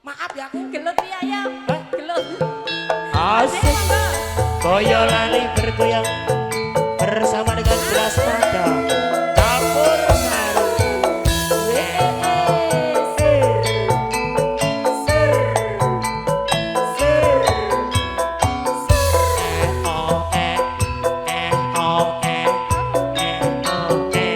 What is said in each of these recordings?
Maaf ya aku. Gelut piye ayo? Gelut. Asik. Boyolali bergoyang bersama dengan Beras Mada. Campur sari. Eh, oh, eh, eh, oh, eh, eh, oh, eh. Pakde.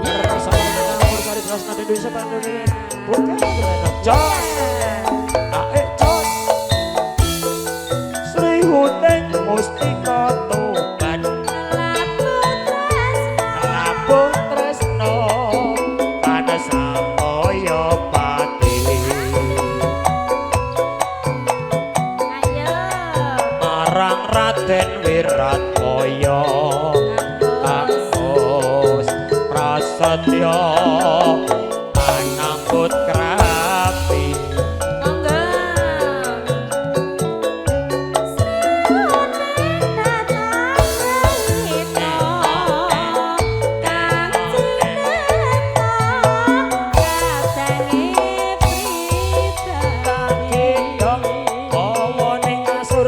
Bersama dengan Campur Sari Beras Mada Indonesia Bukan Jos. Ae jos. Sri Huning Mustika Tuban. Labuh tresno Kanasamaya pati. Ayo. Marang Raden Wiratmaya Kangos Prasetyo anambut krapi. Monggo. Kagendong bawa ning kasur.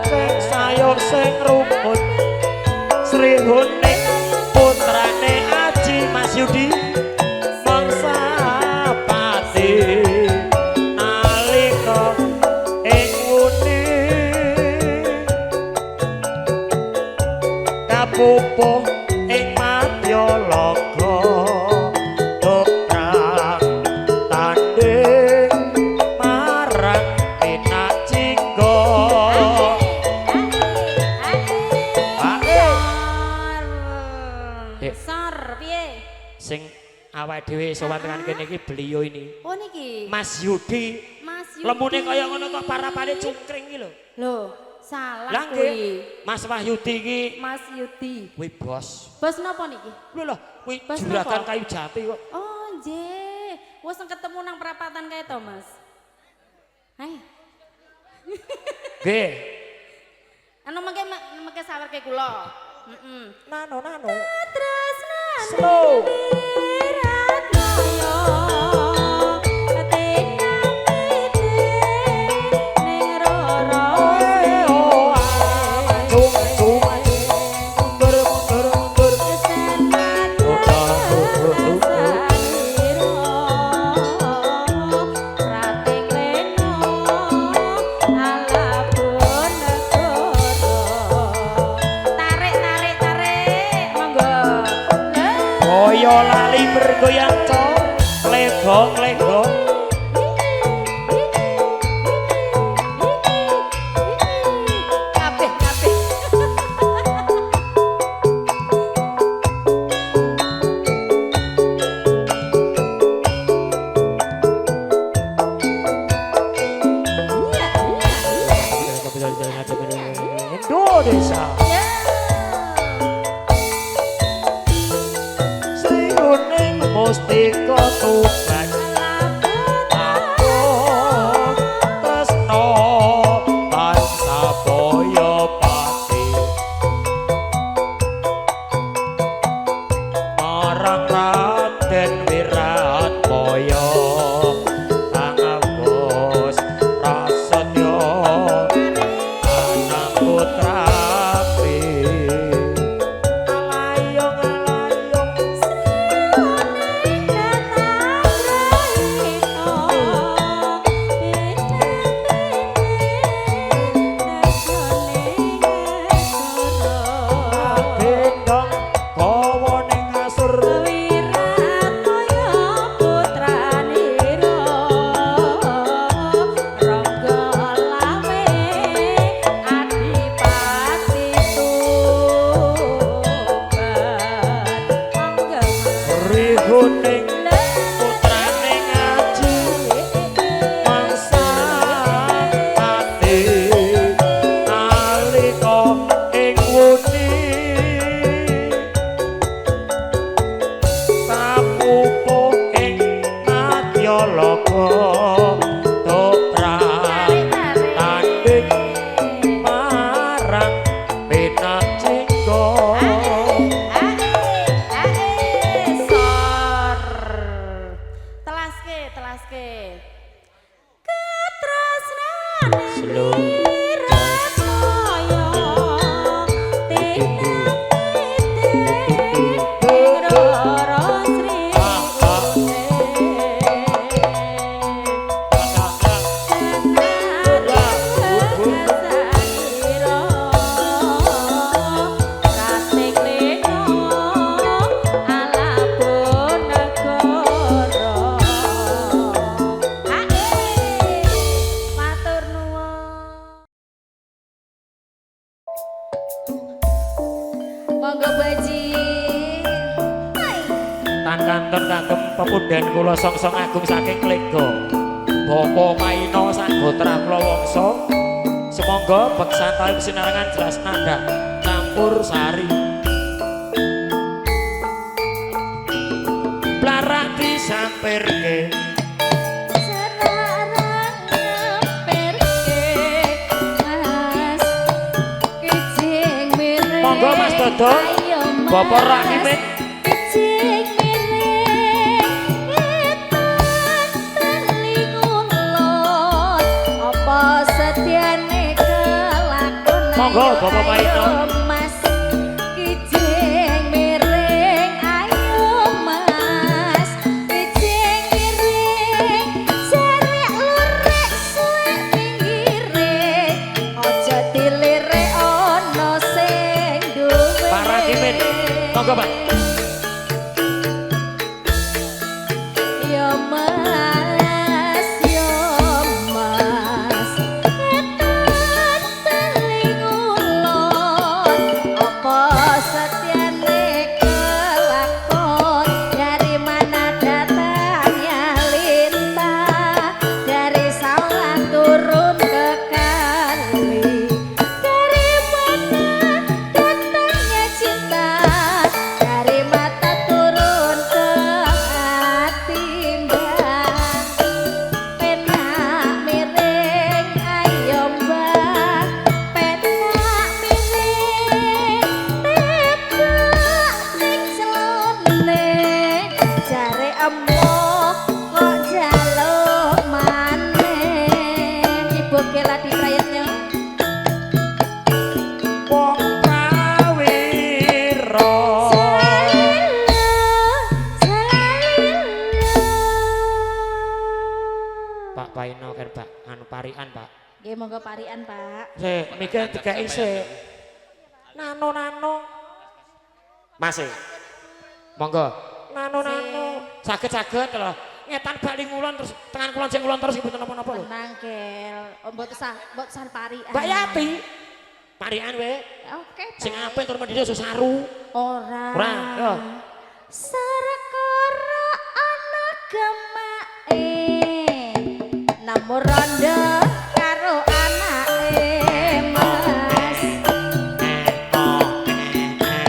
Sing sayur sing rumput Sri Huning putrane Aji Mas Yudi mangsa pati nalika ing wuni kapupuh ing Madyalaga perang tanding marang Pinacingga. Ae. Dek. Sor piye? Sing awake dhewe sowan tekan kene iki beliau ini Oh niki. Mas Yudi. Mas Yudi. Lemune kaya ngono kok parapane cungkring iki lho. Loh, salah Lah nggih, kuwi. Mas Wahyudi iki Mas Yudi. kuwi bos. Bos napa niki? Lho lho, kuwi Bos juragan napa? kayu jati kok. Oh, nggih. Wis ketemu nang perapatan kae to, Mas. Hai. Nggih. Anu mengke mengke sawerke kula. Heeh. Nano nano. Tresnane Slow. Wiratmaya, tenang ning roro. Eh, oh, ah, maju maju maju. Mundur mundur mundur. Oh, oh, oh, oh, oh. Boyolali bergoyang cok. Legong legong. Kabeh kabeh. Iya, iya, iya. Indonesia. Ya. Sri Huning Mustika Tuban. Aku tresno tansah pati marang Raden Wiratmaya Kang Prasetyo anak putrapi alayong alayong. Sri Huning Lan kantun kagem pepundhen kula songsong agung saking Klega. Bapak Paino sagotra kula wangsa. Sumangga beksan tawi sinarengan jelas nada campur sari. Blarak disampirke Sararang nyampirke Mas kijing miring. Monggo Mas Dodo. Ayo Mas. Bapak Rakimin. Kijing miring etan teling ulon. Apa setyane kelakon. Monggo, Bapak Paino. Ayo Mas kijing miring. Ayo Mas kijing miring. Jarek lurek suwek pinggire. Aja dilirek ana sing duwe. Pak Rakimin. Monggo Pak. Ya Mas, ya Mas, etan teling ulon. Apa setyane kelakon? Dari mana datangnya lintah? Dari sawah turun ke kali. Dari mana datangnya cinta? Dari mata turun ke hati mbak. Penak miring ayo mbak. Penak miring tebak ning celone. Jare emoh kok jaluk maneh. Ibu Kela di Prayitno. Wong prawira. Jalila, jalila. Pak Paino kan Pak anu parikan Pak. Nggih monggo parikan Pak. Sik, mikir dikeki sik. Nano-nano. Mas e. Monggo. Nano-nano. Saged-saged lho. Ngetan bali ngulon terus tengan kulon sing ngulon terus mboten napa-napa lho. Tenang Kel. Oh, mbok sah parikan. Mbak Yati. Parikan we. Oke. Sing baik. apik tur mendine aja saru. Ora. Ora, yo. Sarekara ana gemake. Namung rondo karo anake Mas. Eh, oh, eh, eh.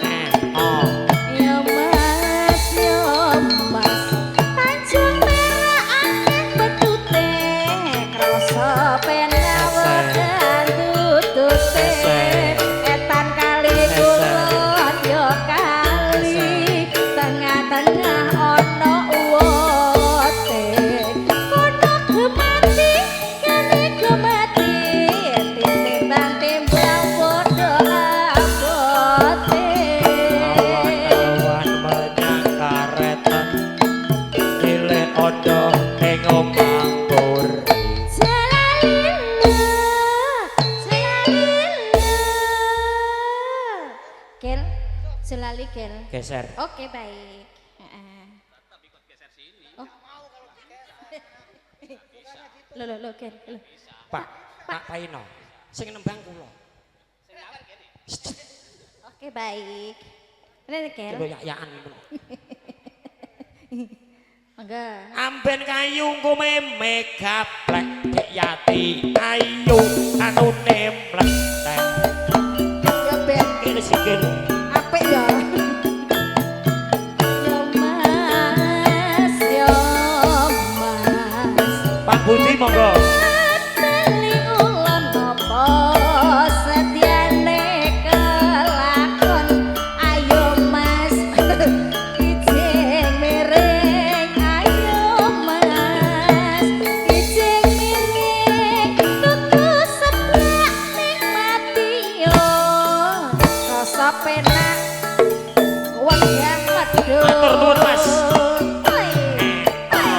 Eh, oh. Ya Mas, ya Mas. Tanjung Perak akeh betute, krasa penawedan tutute. Etan kali kulon ya kali, tengah-tengah ana uwote. Kono gemati, kene gemati, titimbang-timbang padha abote. Awan menyang karetan nyilih ondo ing omah mburi. Jalalila, jalalila. Kel, jelali kel. Geser. Oke baik. Heeh. Oh. Loh, loh, loh, Kel. Loh. Pak, Pak Paino. Sing nembang kula. Oke baik. Ini Kel. Coba yak-yakan. Monggo. Amben kayu ngomeme gaplek Dek Yati ayu anune mlethek. Ya ben Kene sikil. apik ya. Ya Mas, ya Mas. Pak Budi monggo. Teling ulon apa setyane kelakon. Ayo Mas kijing miring. Ayo Mas kijing miring. Tuku seblak ning Madiun. Rasa penak wegah medhun. Matur nuwun, Mas. Oi, oi,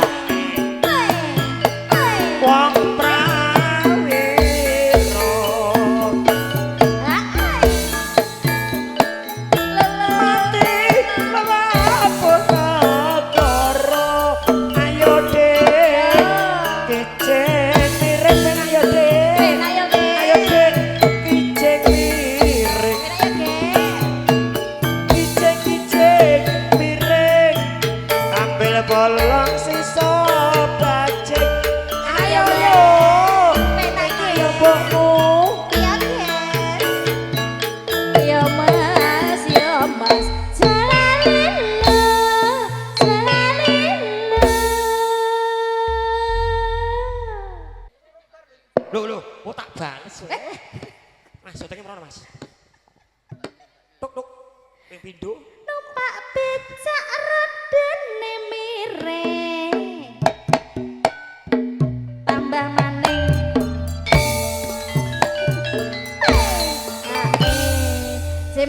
oi, oi. Wong prawira. Mati lelapun negara. Ayo Dek, kijing miring ben ayo Dek. Ayo Dek, kijing miring. Kijing kijing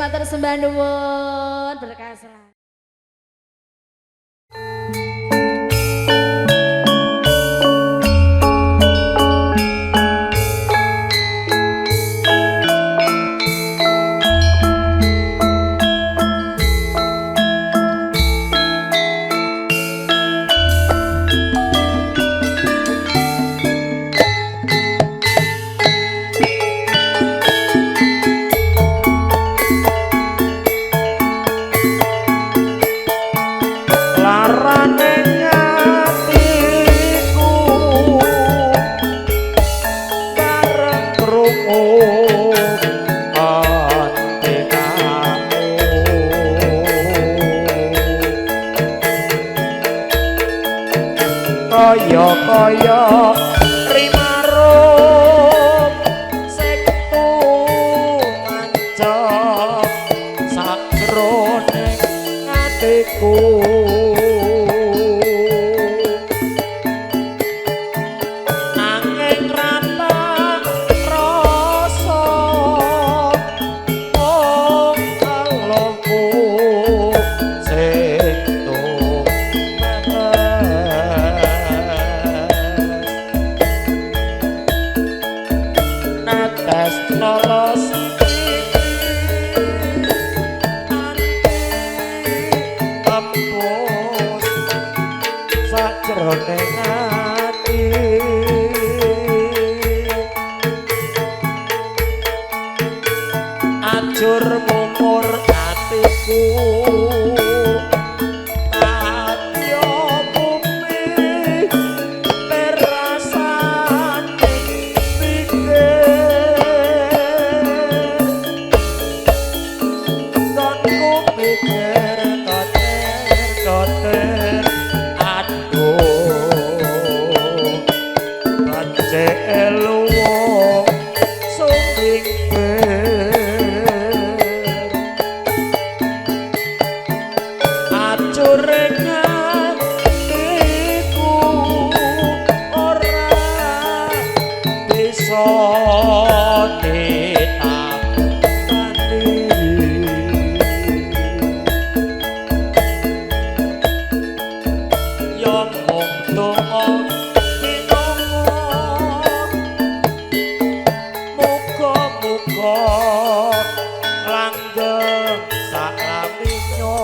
matur sembah nuwun, berkah selalu. Kaya rimarum sing tumancep sajroning atiku nanging ra tak rasa mung kalungku sing netes lolos tembus sajroning ati ajur mumur atiku tatya bumi perasane pikir konku pikir koter aduh becik luwung sumingkir acure atiku ora bisa ditambani ya mung donga pinonga muga-muga langgeng saklaminya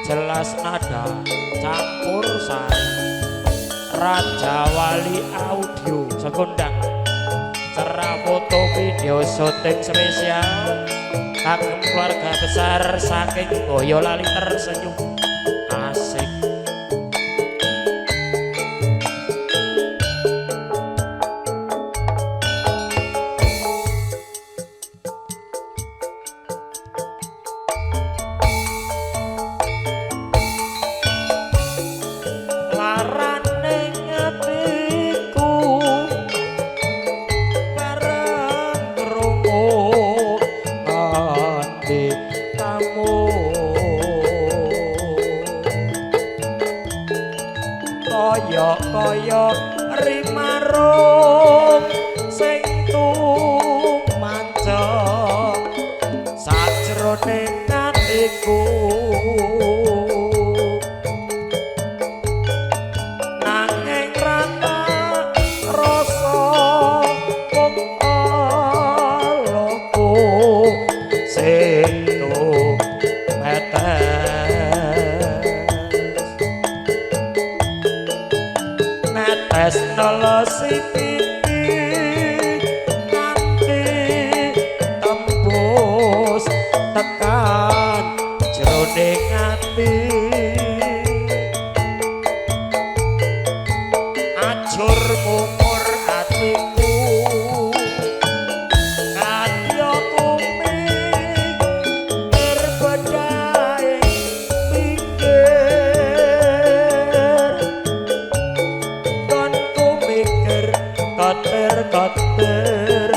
jelas nada campur sari Raja Wali Audio sekondang cerah foto video syuting spesial kagem keluarga besar saking Boyolali tersenyum asik. Larane atiku bareng krungu ngendikamu kaya-kaya rimarum sing tumancep sajroning atiku nanging ra tak rasa mung aloku sing tumetes netes nelesi pipi nganti tembus tekan jroning ati ajur mumur atiku kadya kumikir bedhae pinggir kon kumikir koter-koter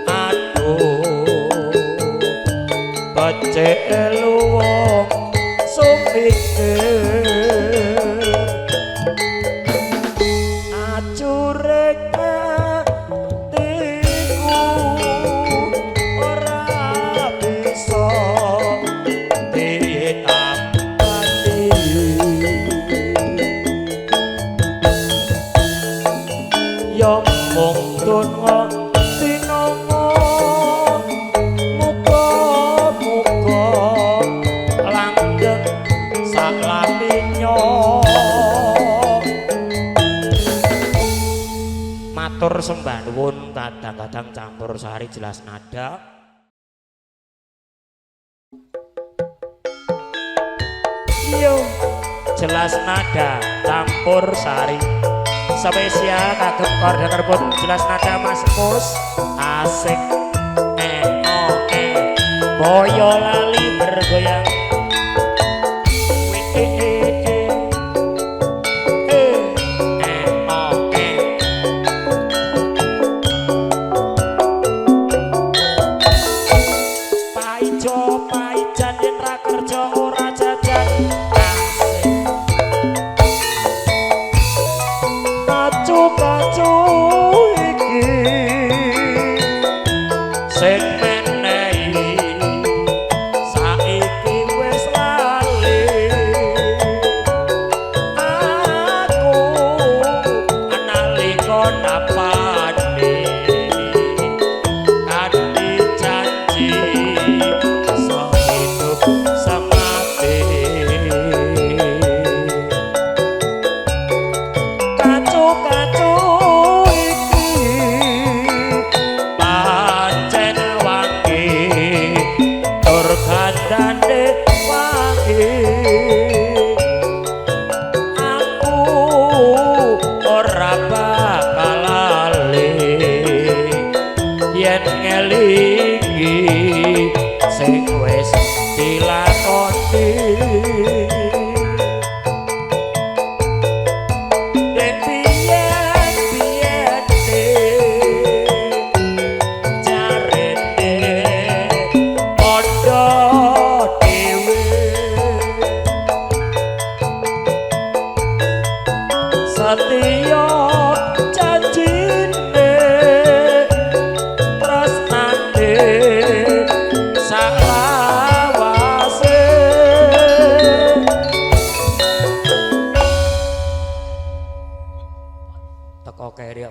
aduh becik luwung sumikir acure atiku ora Matur sembah nuwun kadang-kadang campur sari jelas nada. Yo, jelas nada campur sari. Spesial kagem koordinator pun jelas nada Mas Mus. Asik eh Boyolali bergoyang.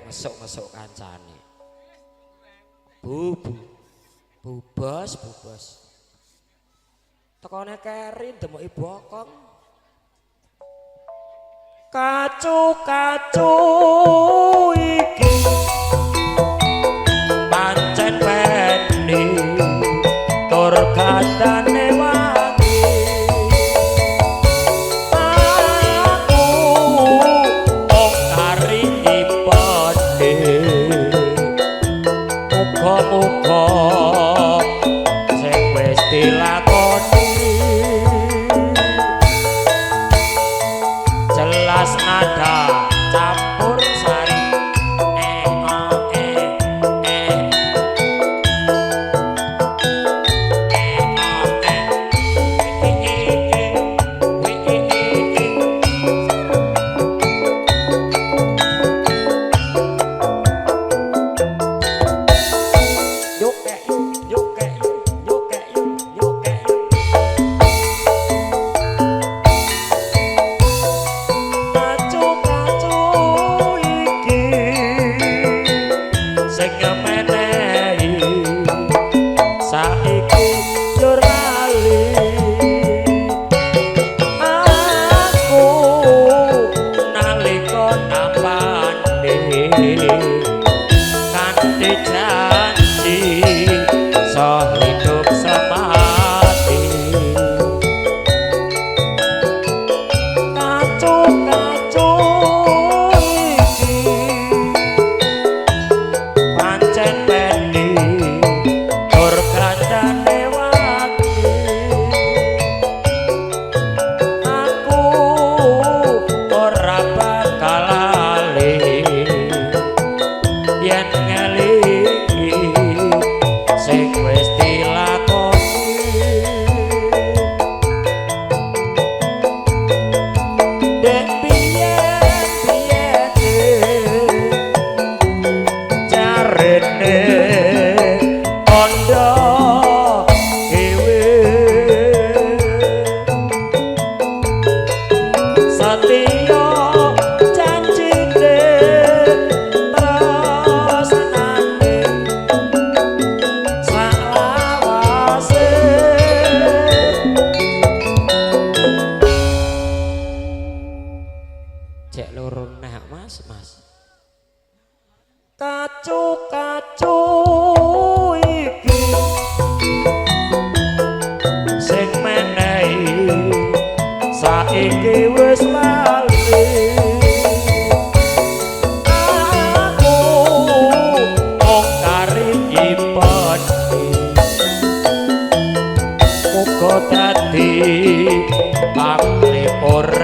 Mesuk-mesuk kancane. Bu bu. Bubos bubos. Tekone keri ndemoki bokong. Kacu-kacu iki pancen peni tur kandhane wangi. Aku wong kari nyipone. Muga-muga sing wis dilakoni jelas nada campur sari. Kacu-kacu iki sing menehi saiki wis lali. Aku mung kari ipeti, muga dadi panglipur.